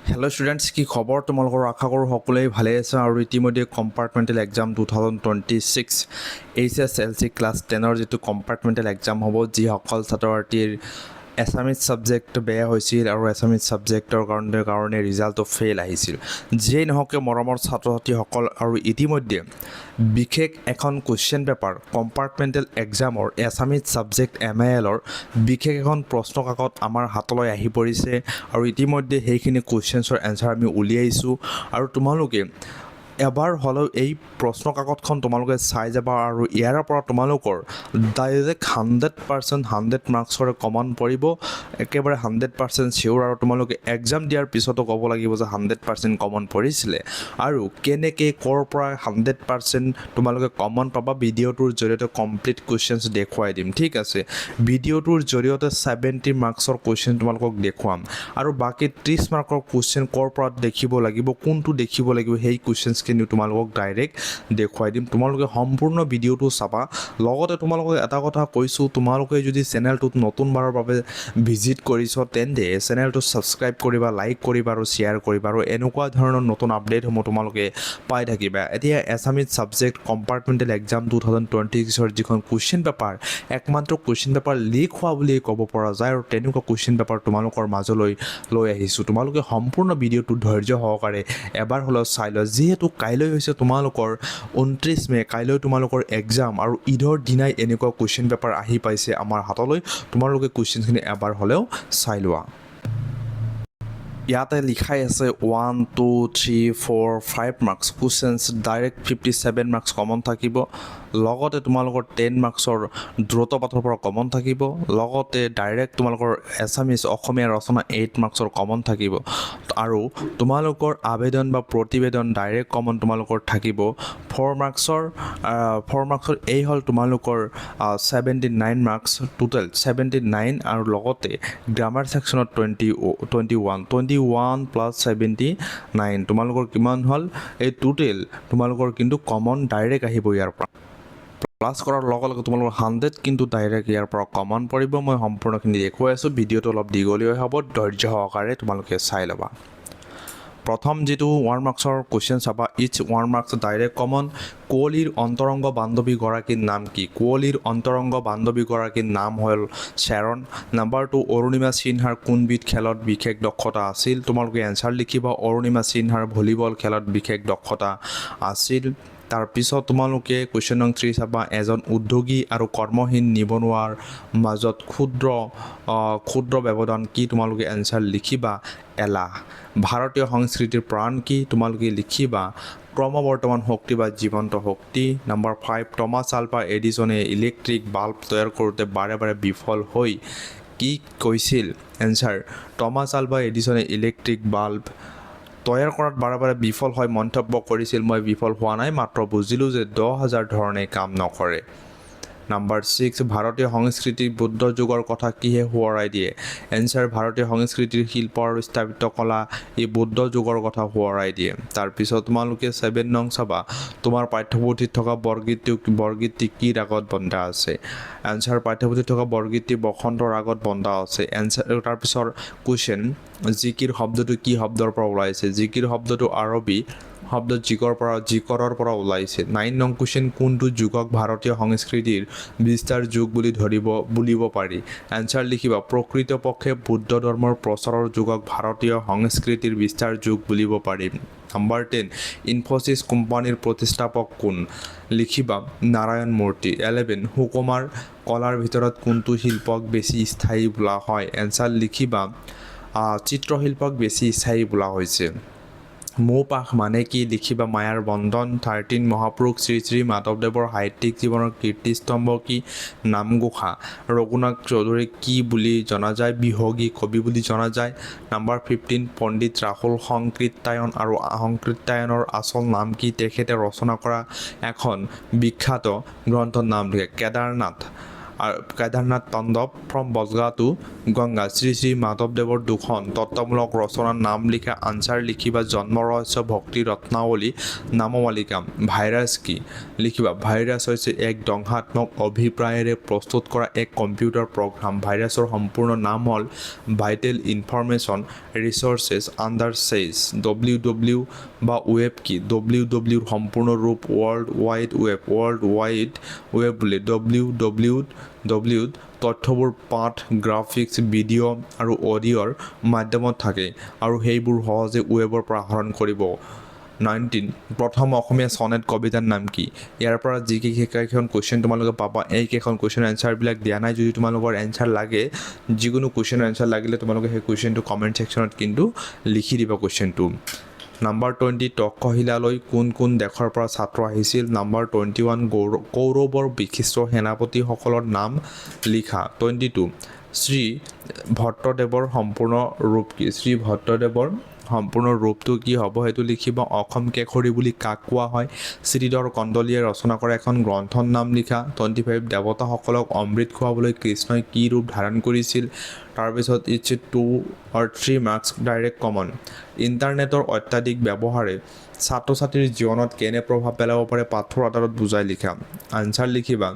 Hello' students, কি খবৰ তোমালোকৰ? আশা কৰোঁ সকলোৱে ভালে আছে। আৰু ইতিমধ্যে compartmental exam 2026, HSLC class 10ৰ যিটো কম্পাৰ্টমেণ্টেল এক্সাম হ'ব, যিসকল ছাত্ৰ ছাত্ৰীৰ এছামিজ ছাবজেক্ট বেয়া হৈছিল আৰু এছামিজ ছাবজেক্টৰ কাৰণে ৰিজাল্টটো ফেইল আহিছিল, যিয়েই নহওক কিয় মৰমৰ ছাত্ৰ ছাত্ৰীসকল, আৰু ইতিমধ্যে বিশেষ এখন কুৱেশ্যন পেপাৰ, কম্পাৰ্টমেণ্টেল এক্সামৰ এছামিজ ছাবজেক্ট এমআইএলৰ বিশেষ এখন প্ৰশ্ন কাকত আমাৰ হাতলৈ আহি পৰিছে। আৰু ইতিমধ্যে সেইখিনি কুৱেশ্যনছৰ এনচাৰ আমি উলিয়াইছোঁ আৰু তোমালোকে এবাৰ হ'লেও এই প্ৰশ্ন কাকতখন তোমালোকে চাই যাবা আৰু ইয়াৰ পৰা তোমালোকৰ ডাইৰেক্ট 100% 100 মাৰ্কছৰে কমন পৰিব, একেবাৰে 100% চিয়'ৰ। আৰু তোমালোকে এক্সাম দিয়াৰ পিছতো ক'ব লাগিব যে 100% কমন পৰিছিলে। আৰু কেনেকৈ, ক'ৰ পৰা 100% তোমালোকে কমন পাবা, ভিডিঅ'টোৰ জৰিয়তে কমপ্লিট কুৱেশ্যনছ দেখুৱাই দিম, ঠিক আছে? ভিডিঅ'টোৰ জৰিয়তে 70 মাৰ্কছৰ কুৱেশ্যন তোমালোকক দেখুৱাম আৰু বাকী 30 মাৰ্কৰ কুৱেশ্যন ক'ৰ পৰা দেখিব লাগিব, কোনটো দেখিব লাগিব, সেই কুৱেশ্যনছখিনি তোমালোকক ডাইৰেক্ট দেখুৱাই দিম। তোমালোকে সম্পূৰ্ণ ভিডিঅ'টো চাবা। লগতে তোমালোকক এটা কথা কৈছোঁ, তোমালোকে যদি চেনেলটোত নতুনবাৰৰ বাবে ভিজিট কৰিছ, তেন্তে চেনেলটো ছাবস্ক্ৰাইব কৰিবা, লাইক কৰিবা আৰু শ্বেয়াৰ কৰিবা আৰু এনেকুৱা ধৰণৰ নতুন আপডেটসমূহ তোমালোকে পাই থাকিবা। এতিয়া Assamese subject compartmental exam 2026ৰ যিখন কুৱেশ্যন পেপাৰ, একমাত্ৰ কুৱেশ্যন পেপাৰ লিক হোৱা বুলিয়েই ক'ব পৰা যায় আৰু তেনেকুৱা কুৱেশ্যন পেপাৰ তোমালোকৰ মাজলৈ লৈ আহিছোঁ। তোমালোকে সম্পূৰ্ণ ভিডিঅ'টো ধৈৰ্য সহকাৰে এবাৰ হ'লেও চাই লোৱা, যিহেতু কাইলৈ হৈছে তোমালোকৰ 29 মে', কাইলৈ তোমালোকৰ এক্সাম আৰু ঈদৰ দিনাই এনেকুৱা কুৱেশ্যন পেপাৰ আহি পাইছে আমাৰ হাতলৈ। তোমালোকে কুৱেশ্যনখিনি এবাৰ হ'লেও চাই লোৱা। ইয়াতে লিখাই আছে 1, 2, 3, 4, 5 marks questions, direct 57 marks common থাকিব। লগতে তোমালোকৰ 10 মাৰ্কছৰ দ্ৰুত পাঠৰ পৰা কমন থাকিব। লগতে ডাইৰেক্ট তোমালোকৰ এছামিছ অসমীয়া ৰচনা 8 মাৰ্কছৰ কমন থাকিব আৰু তোমালোকৰ আবেদন বা প্ৰতিবেদন ডাইৰেক্ট কমন তোমালোকৰ থাকিব 4 মাৰ্কছৰ। 4 মাৰ্কছৰ এই হ'ল তোমালোকৰ 79 মাৰ্কছ, টোটেল 79। আৰু লগতে গ্ৰামাৰ ছেকশ্যনত 21, 21 plus 79 তোমালোকৰ কিমান হ'ল? এই টোটেল তোমালোকৰ কিন্তু কমন ডাইৰেক্ট আহিব। ইয়াৰ পৰা প্লাছ কৰাৰ লগে লগে তোমালোকৰ 100 কিন্তু ডাইৰেক্ট ইয়াৰ পৰা কমন পৰিব। মই সম্পূৰ্ণখিনি দেখুৱাই আছোঁ। ভিডিঅ'টো অলপ দীঘলীয়া হ'ব, ধৈৰ্য সহকাৰে তোমালোকে চাই ল'বা। প্ৰথম যিটো 1 মাৰ্কছৰ কুৱেশ্যন চাবা, each 1 marks direct common। কুঁৱলীৰ অন্তৰংগ বান্ধৱীগৰাকীৰ নাম কি? কুঁৱলীৰ অন্তৰংগ বান্ধৱীগৰাকীৰ নাম হ'ল শ্বেৰণ। নাম্বাৰ 2, অৰুণিমা সিনহাৰ কোনবিধ খেলত বিশেষ দক্ষতা আছিল? তোমালোকে এনচাৰ লিখিবা, অৰুণিমা সিনহাৰ ভলীবল খেলত বিশেষ দক্ষতা আছিল। তাৰপিছত তোমালোকে কুৱেশ্যন নং 3 চাবা, এজন উদ্যোগী আৰু কৰ্মহীন নিবনুৱাৰ মাজত ক্ষুদ্ৰ ব্যৱধান কি? তোমালোকে এনচাৰ লিখিবা, এলাহ। ভাৰতীয় সংস্কৃতিৰ প্ৰাণ কি? তোমালোকে লিখিবা, ক্ৰমবৰ্ধমান শক্তি বা জীৱন্ত শক্তি। নাম্বাৰ 5, টমাছ আলভা এডিছনে ইলেক্ট্ৰিক বাল্ব তৈয়াৰ কৰোঁতে বাৰে বাৰে বিফল হৈ কি কৈছিল? এনচাৰ, টমাছ আলভা এডিছনে ইলেক্ট্ৰিক বাল্ব তৈয়াৰ কৰাত বাৰে বাৰে বিফল হৈ মন্তব্য কৰিছিল, "মই বিফল হোৱা নাই, মাত্ৰ বুজিলোঁ যে 10,000 ধৰণে কাম নকৰে।" নাম্বাৰ 6, ভাৰতীয় সংস্কৃতিৰ বুদ্ধ যুগৰ কথা কিহে সোঁৱৰাই দিয়ে? এনচাৰ, ভাৰতীয় সংস্কৃতিৰ শিল্প আৰু স্থাপত্য কলা এই বুদ্ধ যুগৰ কথা সোঁৱৰাই দিয়ে। তাৰপিছত তোমালোকে 7 নং চাবা, তোমাৰ পাঠ্যপুথিত থকা বৰগীতটি কি ৰাগত বন্ধা আছে? এনচাৰ, পাঠ্যপুথিত থকা বৰগীতটি বসন্ত ৰাগত বন্ধা আছে। এনচাৰ। তাৰপিছৰ কুৱেশ্যন, জিকিৰ শব্দটো কি শব্দৰ পৰা ওলাইছে? জিকিৰ শব্দটো আৰবী শব্দ জিকৰৰ পৰা ওলাইছে। 9 নং কুৱেশ্যন, কোনটো যুগক ভাৰতীয় সংস্কৃতিৰ বিস্তাৰ যুগ বুলি বুলিব পাৰি? এনচাৰ লিখিবা, প্ৰকৃতপক্ষে বুদ্ধ ধৰ্মৰ প্ৰচাৰৰ যুগক ভাৰতীয় সংস্কৃতিৰ বিস্তাৰ যুগ বুলিব পাৰি। নাম্বাৰ 10, ইনফ'চিছ কোম্পানীৰ প্ৰতিষ্ঠাপক কোন? লিখিবা, নাৰায়ণ মূৰ্তি। 11, সুকুমাৰ কলাৰ ভিতৰত কোনটো শিল্পক বেছি স্থায়ী বোলা হয়? এনচাৰ লিখিবা, চিত্ৰশিল্পক বেছি স্থায়ী বোলা হৈছে। মোহপাশ মানে কি? লিখিবা, মায়াৰ বন্ধন। 13, মহাপুৰুষ শ্ৰী শ্ৰী মাধৱদেৱৰ সাহিত্যিক জীৱনৰ কীৰ্তিস্তম্ভ কি? নামঘোষা। ৰঘুনাথ চৌধুৰীক কি বুলি জনা যায়? বিহগী কবি বুলি জনা যায়। নাম্বাৰ 15, পণ্ডিত ৰাহুল সংকৃত্যায়ন আৰু সংকৃত্যায়নৰ আচল নাম কি? তেখেতে ৰচনা কৰা এখন বিখ্যাত গ্ৰন্থৰ নাম লিখে। Kedarnath. Kedarnath Tandava from Volga to Ganga. Shri Shri মাধৱদেৱৰ দুখন তত্ত্বমূলক ৰচনাৰ নাম লিখা। আনচাৰ লিখিবা, জন্ম ৰহস্য, ভক্তি ৰত্নাৱলী, নামমালিকা। ভাইৰাছ কি লিখিবা। ভাইৰাছ হৈছে এক ধ্বংসাত্মক অভিপ্ৰায়েৰে প্ৰস্তুত কৰা এক কম্পিউটাৰ প্ৰগ্ৰাম। ভাইৰাছৰ সম্পূৰ্ণ নাম হ'ল vital information resources under siege. WW বা ৱেব কি? ডব্লিউ ডব্লিউৰ সম্পূৰ্ণ ৰূপ world wide web. World wide web বুলি ডব্লিউ ডব্লিউ ডব্লিউত তথ্যবোৰ পাঠ, গ্ৰাফিক্স, ভিডিঅ' আৰু অডিঅ'ৰ মাধ্যমত থাকে আৰু সেইবোৰ সহজে ৱেবৰ পৰা আহৰণ কৰিব। 19, প্ৰথম অসমীয়া চনেট কবিতাৰ নাম কি? ইয়াৰ পৰা যি কেইখন কুৱেশ্যন তোমালোকে পাবা, এইকেইখন কুৱেশ্যনৰ এনচাৰবিলাক দিয়া নাই। যদি তোমালোকৰ এনচাৰ লাগে, যিকোনো কুৱেশ্যনৰ এনচাৰ লাগিলে তোমালোকে সেই কুৱেশ্যনটো কমেণ্ট ছেকশ্যনত কিন্তু লিখি দিবা কুৱেশ্যনটো। নাম্বাৰ 20, তক্ষশিলালৈ কোন কোন দেশৰ পৰা ছাত্ৰ আহিছিল? নাম্বাৰ 21, কৌৰৱৰ বিশিষ্ট সেনাপতিসকলৰ নাম লিখা। 22, শ্ৰী ভট্টদেৱৰ সম্পূৰ্ণ ৰূপ কি? শ্ৰী ভট্টদেৱৰ সম্পূৰ্ণ ৰূপটো কি হ'ব, সেইটো লিখিব। অসম কেশৰী বুলি কাক কোৱা হয়? শ্ৰীধৰ কন্দলীয়ে ৰচনা কৰা এখন গ্ৰন্থৰ নাম লিখা। 25, দেৱতাসকলক অমৃত খুৱাবলৈ কৃষ্ণই কি ৰূপ ধাৰণ কৰিছিল? তাৰপিছত it's 2 or 3 marks direct common. ইণ্টাৰনেটৰ অত্যাধিক ব্যৱহাৰে ছাত্ৰ ছাত্ৰীৰ জীৱনত কেনে প্ৰভাৱ পেলাব পাৰে, পাঠৰ আধাৰত বুজাই লিখা। আনচাৰ লিখিবা,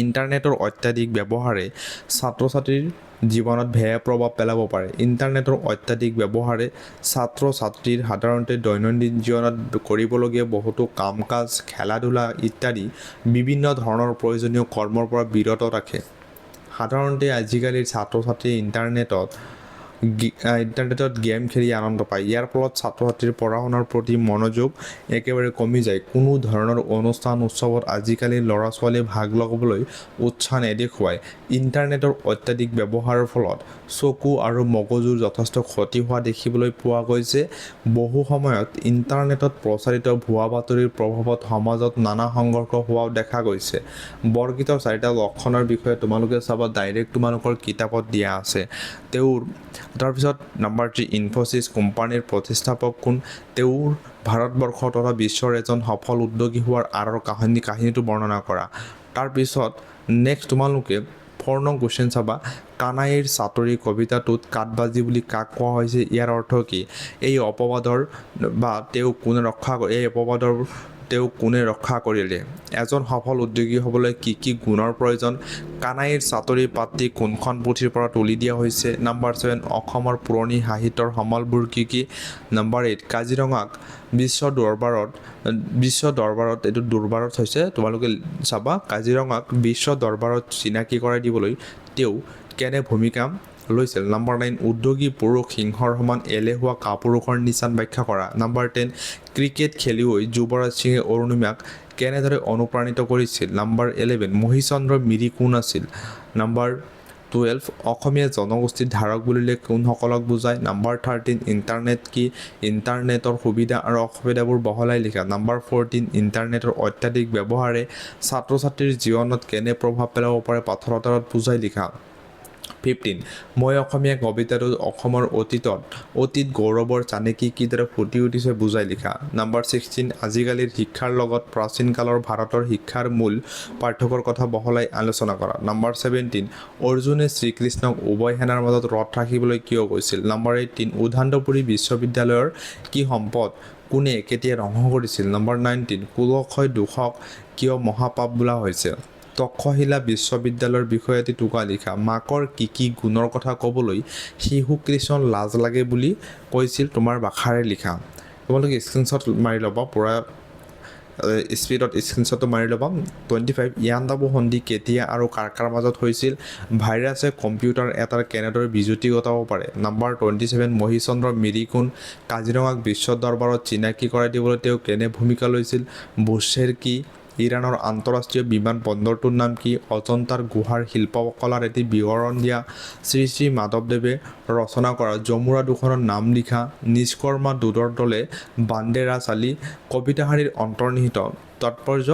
ইণ্টাৰনেটৰ অত্যাধিক ব্যৱহাৰে ছাত্ৰ ছাত্ৰীৰ জীৱনত বেয়া প্ৰভাৱ পেলাব পাৰে। ইণ্টাৰনেটৰ অত্যাধিক ব্যৱহাৰে ছাত্ৰ ছাত্ৰীৰ সাধাৰণতে দৈনন্দিন জীৱনত কৰিবলগীয়া বহুতো কাম কাজ, খেলা ধূলা ইত্যাদি বিভিন্ন ধৰণৰ প্ৰয়োজনীয় কৰ্মৰ পৰা বিৰত ৰাখে। সাধাৰণতে আজিকালিৰ ছাত্ৰ ছাত্ৰীয়ে ইণ্টাৰনেটত গেম খেলি আনন্দ পায়। ইয়াৰ ফলত ছাত্ৰ ছাত্ৰীৰ পঢ়া শুনাৰ প্ৰতি মনোযোগ একেবাৰে কমি যায়। কোনো ধৰণৰ অনুষ্ঠান উৎসৱত আজিকালি ল'ৰা ছোৱালীয়ে ভাগ ল'বলৈ উৎসাহ নেদেখুৱায়। ইণ্টাৰনেটৰ অত্যাধিক ব্যৱহাৰৰ ফলত চকু আৰু মগজুৰ যথেষ্ট ক্ষতি হোৱা দেখিবলৈ পোৱা গৈছে। বহু সময়ত ইণ্টাৰনেটত প্ৰচাৰিত ভুৱা বাতৰিৰ প্ৰভাৱত সমাজত নানা সংঘৰ্ষ হোৱাও দেখা গৈছে। বৰগীতৰ চাৰিটা লক্ষণৰ বিষয়ে তোমালোকে চাবা, ডাইৰেক্ট তোমালোকৰ কিতাপত দিয়া আছে তেওঁৰ। তাৰপিছত নাম্বাৰ 3, ইনফ'চিছ কোম্পানীৰ প্ৰতিষ্ঠাপক কোন? তেওঁৰ ভাৰতবৰ্ষ তথা বিশ্বৰ এজন সফল উদ্যোগী হোৱাৰ আঁৰৰ কাহিনীটো বৰ্ণনা কৰা। তাৰপিছত নেক্সট তোমালোকে 4 নং কুৱেশ্যন চাবা। কানাইৰ চাতুৰী কবিতাটোত কাঠবাজী বুলি কাক কোৱা হৈছে? ইয়াৰ অৰ্থ কি? এই অপবাদৰ তেওঁক কোনে ৰক্ষা কৰিলে? এজন সফল উদ্যোগী হ'বলৈ কি কি গুণৰ প্ৰয়োজন? কানাইৰ চাতুৰী পাঠটি কোনখন পুথিৰ পৰা তুলি দিয়া হৈছে? নাম্বাৰ 7, অসমৰ পুৰণি সাহিত্যৰ সমলবোৰ কি কি? নাম্বাৰ 8, কাজিৰঙাক বিশ্ব দৰবাৰত, এইটো দুৰবাৰত হৈছে, তোমালোকে চাবা, কাজিৰঙাক বিশ্ব দৰবাৰত চিনাকি কৰাই দিবলৈ তেওঁ কেনে ভূমিকা লৈছিল? নাম্বাৰ 9, উদ্যোগী পুৰুষ সিংহৰ সমান, এলেহুৱা কাপুৰুষৰ নিচান ব্যাখ্যা কৰা। নাম্বাৰ 10, ক্ৰিকেট খেলুৱৈ যুৱৰাজ সিঙে অৰুণিমাক কেনেদৰে অনুপ্ৰাণিত কৰিছিল? নাম্বাৰ 11, মহীচন্দ্ৰ মিৰি কোন আছিল? নাম্বাৰ 12, অসমীয়া জনগোষ্ঠীৰ ধাৰক বুলিলে কোনসকলক বুজায়? নাম্বাৰ 13, ইণ্টাৰনেট কি? ইণ্টাৰনেটৰ সুবিধা আৰু অসুবিধাবোৰ বহলাই লিখা। নাম্বাৰ 14, ইণ্টাৰনেটৰ অত্যাধিক ব্যৱহাৰে ছাত্ৰ ছাত্ৰীৰ জীৱনত কেনে প্ৰভাৱ পেলাব পাৰে, পাঠৰ আধাৰত বুজাই লিখা। 15, মই অসমীয়া কবিতাটোত অসমৰ অতীত গৌৰৱৰ চানেকি কিদৰে ফুটি উঠিছে, বুজাই লিখা। নাম্বাৰ 16, আজিকালিৰ শিক্ষাৰ লগত প্ৰাচীন কালৰ ভাৰতৰ শিক্ষাৰ মূল পাৰ্থক্যৰ কথা বহলাই আলোচনা কৰা। নাম্বাৰ 17, অৰ্জুনে শ্ৰীকৃষ্ণক উভয় সেনাৰ মাজত ৰথ ৰাখিবলৈ কিয় কৈছিল? নাম্বাৰ 18, উদ্যন্তপুৰী বিশ্ববিদ্যালয়ৰ কি সম্পদ কোনে কেতিয়া ধ্বংস কৰিছিল? নাম্বাৰ 19, কুলক্ষয় দোষক কিয় মহাপাপ বোলা হৈছে? তক্ষশিলা বিশ্ববিদ্যালয়ৰ বিষয়ে এটি টোকা লিখা। মাকৰ কি কি গুণৰ কথা ক'বলৈ শিশু কৃষ্ণ লাজ লাগে বুলি কৈছিল, তোমাৰ ভাষাৰে লিখা। তোমালোকে স্ক্ৰীনশ্বট মাৰি ল'বা, পূৰা স্পীডত স্ক্ৰীনশ্বটটো মাৰি ল'বা। 25, ইয়াণ্ডাবু সন্ধি কেতিয়া আৰু কাৰ কাৰ মাজত হৈছিল? ভাইৰাছে কম্পিউটাৰ এটাৰ কেনেদৰে বিজুতি ঘটাব পাৰে? নাম্বাৰ 27, মহীচন্দ্ৰ মিৰি কোন? কাজিৰঙাক বিশ্ব দৰবাৰত চিনাকি কৰাই দিবলৈ তেওঁ কেনে ভূমিকা লৈছিল? বুশ্বেৰ কি? ইৰাণৰ আন্তঃৰাষ্ট্ৰীয় বিমান বন্দৰটোৰ নাম কি? অজন্তাৰ গুহাৰ শিল্পকলাৰ এটি বিৱৰণ দিয়া। শ্ৰী শ্ৰী মাধৱদেৱে ৰচনা কৰা ঝুমুৰা দুখনৰ নাম লিখা। নিষ্কৰ্মা দুধৰ দলে বান্ধে চালি কবিতাশাৰীৰ অন্তৰ্নিহিত তাৎপৰ্য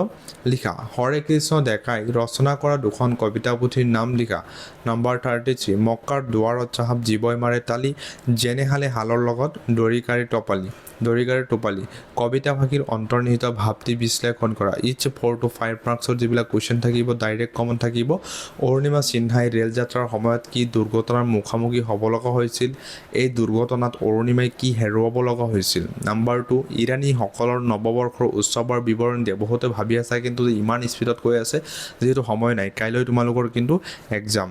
লিখা। হৰেকৃষ্ণ ডেকাই ৰচনা কৰা দুখন কবিতা পুথিৰ নাম লিখা। নম্বৰ 33, মক্কাৰ দুৱাৰত চাহাব জীৱই মাৰে তালি, যেনে হালে হালৰ লগত দৰিকাৰী টপালি, দৰিকাৰী টোপালি, কবিতাফাঁকিৰ অন্তৰ্নিহিত ভাৱটি বিশ্লেষণ কৰা। ইচ 4 টু 5 মাৰ্কছৰ যিবিলাক কুৱেশ্যন থাকিব, ডাইৰেক্ট কমন থাকিব। অৰুণিমা সিনহাই ৰেল যাত্ৰাৰ সময়ত কি দুৰ্ঘটনাৰ মুখামুখি হ'ব লগা হৈছিল? এই দুৰ্ঘটনাত অৰুণিমাই কি হেৰুৱাব লগা হৈছিল? নাম্বাৰ 2, ইৰাণীসকলৰ নৱবৰ্ষৰ উৎসৱৰ বিৱৰণ দিয়া। বহুতে ভাবি আছা কিন্তু ইমান স্পীডত কৈ আছে, যিহেতু সময় নাই, কাইলৈ তোমালোকৰ কিন্তু এক্সাম।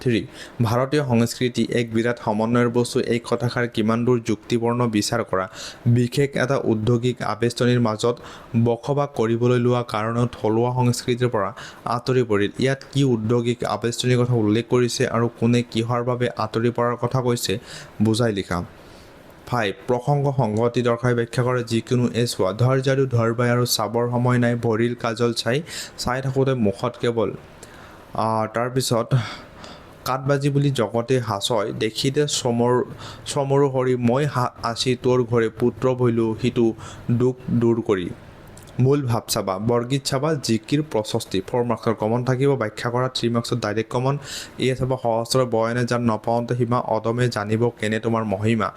3, ভাৰতীয় সংস্কৃতি এক বিৰাট সমন্বয়ৰ বস্তু, এই কথাষাৰ কিমান দূৰ যুক্তিপূৰ্ণ বিচাৰ কৰা। বিশেষ এটা ঔদ্যোগিক আৱেষ্টনীৰ মাজত বসবাস কৰিবলৈ লোৱা কাৰণেও থলুৱা সংস্কৃতিৰ পৰা আঁতৰি পৰিল। ইয়াত কি ঔদ্যোগিক আৱেষ্টনীৰ কথা উল্লেখ কৰিছে আৰু কোনে কিহৰ বাবে আঁতৰি পৰাৰ কথা কৈছে, বুজাই লিখা। 5, প্ৰসংগ সংগতি দৰ্শাই ব্যাখ্যা কৰা যিকোনো। এই চোৱা, ধৰ ঝাৰু ধৰ বাই আৰু চাবৰ সময় নাই, ভৰিল কাজল চাই চাই থাকোঁতে মুখত কেৱল। তাৰপিছত কাঠবাজি বুলি জগতে হাঁচয়, দেখিতে চমৰ চমৰো হৰি, মই আসি তোৰ ঘৰে পুত্ৰ ভৈলো সিটো দুখ দূৰ কৰি। মূল ভাৱ চাবা। বৰগীত চাবা, জিকিৰ প্ৰশস্তি, 4 মাৰ্কছৰ কমন থাকিব, ব্যাখ্যা কৰা। 3 মাৰ্কছৰ ডাইৰেক্ট কমন। এই চাবা, সহস্ৰ বয়নে যাৰ নপাওঁতে সীমা, অদমে জানিব কেনে তোমাৰ মহিমা।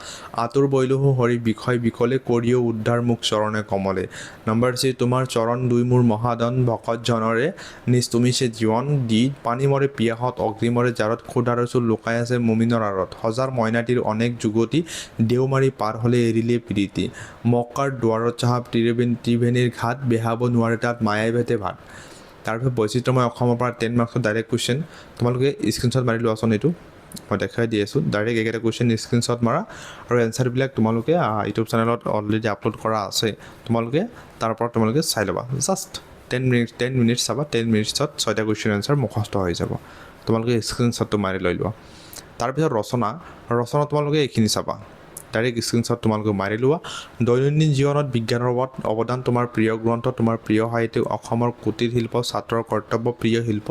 আঁতুৰ বৈলহো হৰি বিষয় বিকলে, কৰিও উদ্ধাৰ মোক চৰণে কমলে। নম্বৰ চি, তোমাৰ চৰণ দুই মোৰ মহাধন, ভকত জনৰে নিজ তুমি সে জীৱন। দি পানী মৰে পিয়াহত, অগ্নি মৰে জাৰত, ক্ষুধাৰ চুল লুকাই আছে মুমিনৰ আঁৰত। সজাৰ মইনাটিৰ অনেক যুগতি, দেও মাৰি পাৰ হ'লে এৰিলে প্ৰীতি। মক্কাৰ দুৱাৰত চাহাব ত্ৰিবেণীৰ ঘাট, বেহাব নোৱাৰে তাত মায়াই ভেটে ভাত। তাৰপিছত বৈচিত্ৰ্যময় অসমৰ পৰা 10 মাৰ্কছৰ ডাইৰেক্ট কুৱেশ্যন। তোমালোকে স্ক্ৰীনশ্বট মাৰি লোৱাচোন, এইটো মই দেখাই দি আছোঁ। ডাইৰেক্ট এইকেইটা কুৱেশ্যন স্ক্ৰীনশ্বট মাৰা আৰু এনচাৰবিলাক তোমালোকে ইউটিউব চেনেলত অলৰেডি আপলোড কৰা আছে, তোমালোকে তাৰ পৰা তোমালোকে চাই ল'বা। জাষ্ট 10 মিনিট, 10 মিনিটছ চাবা, 10 মিনিটছত ছয়টা কুৱেশ্যন এনচাৰ মুখস্থ হৈ যাব। তোমালোকে স্ক্ৰীনশ্বটটো মাৰি লৈ লোৱা। তাৰপিছত ৰচনা, ৰচনা তোমালোকে এইখিনি চাবা, ডাইৰেক্ট স্ক্ৰীনশ্বট তোমালোকে মাৰি লোৱা। দৈনন্দিন জীৱনত বিজ্ঞানৰ ওপৰত অৱদান, তোমাৰ প্ৰিয় গ্ৰন্থ, তোমাৰ প্ৰিয় সাহিত্যিক, অসমৰ কুটিৰ শিল্প, ছাত্ৰৰ কৰ্তব্য, প্ৰিয় শিল্প,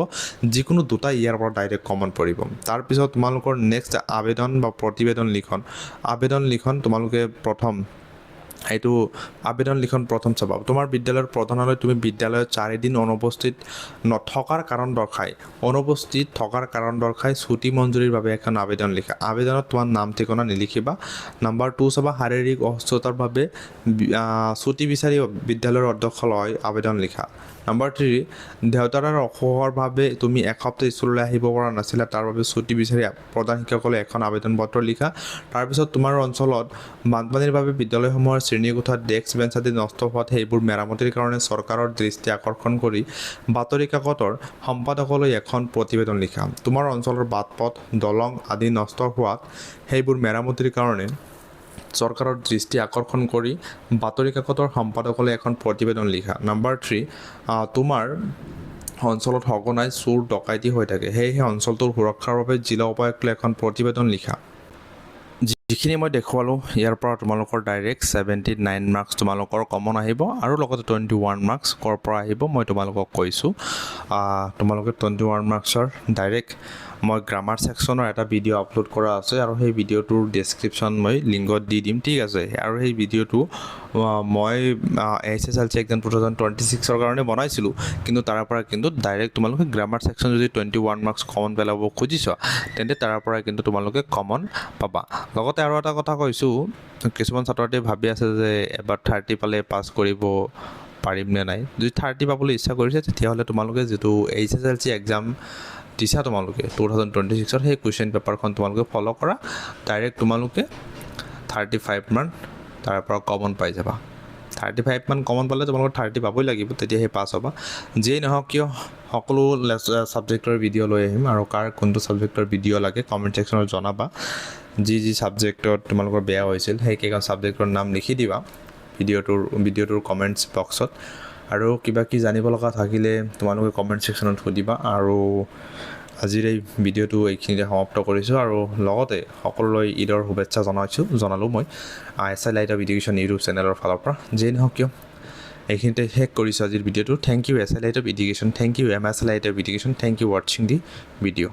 যিকোনো দুটা ইয়াৰ পৰা ডাইৰেক্ট কমন পৰিব। তাৰপিছত তোমালোকৰ নেক্সট আবেদন বা প্ৰতিবেদন লিখন। আবেদন লিখন তোমালোকে প্ৰথম এইটো আবেদন লিখন প্ৰথম চাবা। তোমাৰ বিদ্যালয়ৰ প্ৰধানলৈ তুমি বিদ্যালয়ত 4 দিন অনুপস্থিত নথকাৰ কাৰণ দৰ্শাই, অনুপস্থিত থকাৰ কাৰণ দৰ্শাই ছুটি মঞ্জুৰিৰ বাবে এখন আবেদন লিখা। আবেদনত তোমাৰ নাম ঠিকনা নিলিখিবা। নাম্বাৰ 2 চাবা, শাৰীৰিক অসুস্থতাৰ বাবে ছুটি বিচাৰি বিদ্যালয়ৰ অধ্যক্ষলৈ আবেদন লিখা। নাম্বাৰ 3, দেউতাৰৰ অসুখৰ বাবে তুমি এসপ্তাহ স্কুললৈ আহিব পৰা নাছিলা, তাৰ বাবে ছুটি বিচাৰি প্ৰধান শিক্ষকলৈ এখন আবেদন পত্ৰ লিখা। তাৰপিছত তোমাৰ অঞ্চলত বানপানীৰ বাবে বিদ্যালয়সমূহৰ শ্ৰেণীকোঠাত ডেস্ক বেঞ্চ আদি নষ্ট হোৱাত সেইবোৰ মেৰামতিৰ কাৰণে চৰকাৰৰ দৃষ্টি আকৰ্ষণ কৰি বাতৰি কাকতৰ সম্পাদকলৈ এখন প্ৰতিবেদন লিখা। তোমাৰ অঞ্চলৰ বাট পথ, দলং আদি নষ্ট হোৱাত সেইবোৰ মেৰামতিৰ কাৰণে চৰকাৰৰ দৃষ্টি আকৰ্ষণ কৰি বাতৰি কাকতৰ সম্পাদকলৈ এখন প্ৰতিবেদন লিখা। নাম্বাৰ 3, তোমাৰ অঞ্চলত সঘনাই চোৰ ডকাইতি হৈ থাকে, সেয়েহে অঞ্চলটোৰ সুৰক্ষাৰ বাবে জিলা উপায়ুক্তলৈ এখন প্ৰতিবেদন লিখা। যিখিনি মই দেখুৱালোঁ, ইয়াৰ পৰা তোমালোকৰ ডাইৰেক্ট 79 মাৰ্কছ তোমালোকৰ কমন আহিব আৰু লগতে 21 মাৰ্কছ ক'ৰ পৰা আহিব মই তোমালোকক কৈছোঁ। তোমালোকে 21 মাৰ্কছৰ ডাইৰেক্ট মই গ্ৰামাৰ ছেকশ্যনৰ এটা ভিডিঅ' আপলোড কৰা আছে আৰু সেই ভিডিঅ'টোৰ ডেছক্ৰিপশ্যন মই লিংকত দি দিম, ঠিক আছে? আৰু সেই ভিডিঅ'টো মই HSLC exam 2026ৰ কাৰণে বনাইছিলোঁ, কিন্তু তাৰ পৰা কিন্তু ডাইৰেক্ট তোমালোকে গ্ৰামাৰ ছেকশ্যন যদি 21 মাৰ্কছ কমন পেলাব খুজিছ, তেন্তে তাৰ পৰা কিন্তু তোমালোকে কমন পাবা। লগতে আৰু এটা কথা কৈছোঁ, কিছুমান ছাত্ৰ ছাত্ৰীয়ে ভাবি আছে যে এবাৰ 30 পালে পাছ কৰিব পাৰিম নে নাই। যদি 30 পাবলৈ ইচ্ছা কৰিছে, তেতিয়াহ'লে তোমালোকে যিটো HSLC exam দিছা তোমালোকে 2026ত, সেই কুৱেশ্যন পেপাৰখন তোমালোকে ফ'ল' কৰা। ডাইৰেক্ট তোমালোকে 35 মান তাৰ পৰা কমন পাই যাবা। 35 মান কমন পালে তোমালোকৰ 30 পাবই লাগিব, তেতিয়াহে পাছ হ'বা। যিয়েই নহওক কিয়, সকলো ছাবজেক্টৰ ভিডিঅ' লৈ আহিম আৰু কাৰ কোনটো ছাবজেক্টৰ ভিডিঅ' লাগে কমেণ্ট ছেকশ্যনত জনাবা। যি যি ছাবজেক্টত তোমালোকৰ বেয়া হৈছিল, সেইকেইখন ছাবজেক্টৰ নাম লিখি দিবা ভিডিঅ'টোৰ কমেণ্টছ বক্সত। আৰু কিবা কি জানিব লগা থাকিলে তোমালোকে কমেণ্ট ছেকশ্যনত সুধিবা। আৰু আজিৰ এই ভিডিঅ'টো এইখিনিতে সমাপ্ত কৰিছোঁ আৰু লগতে সকলোলৈ ঈদৰ শুভেচ্ছা জনালোঁ মই SI light of education YouTube চেনেলৰ ফালৰ পৰা। যিয়েই নহওক কিয়, এইখিনিতে শেষ কৰিছোঁ আজিৰ ভিডিঅ'টো। Thank you SI Light of Education, thank you MS Light of Education, thank you watching the video.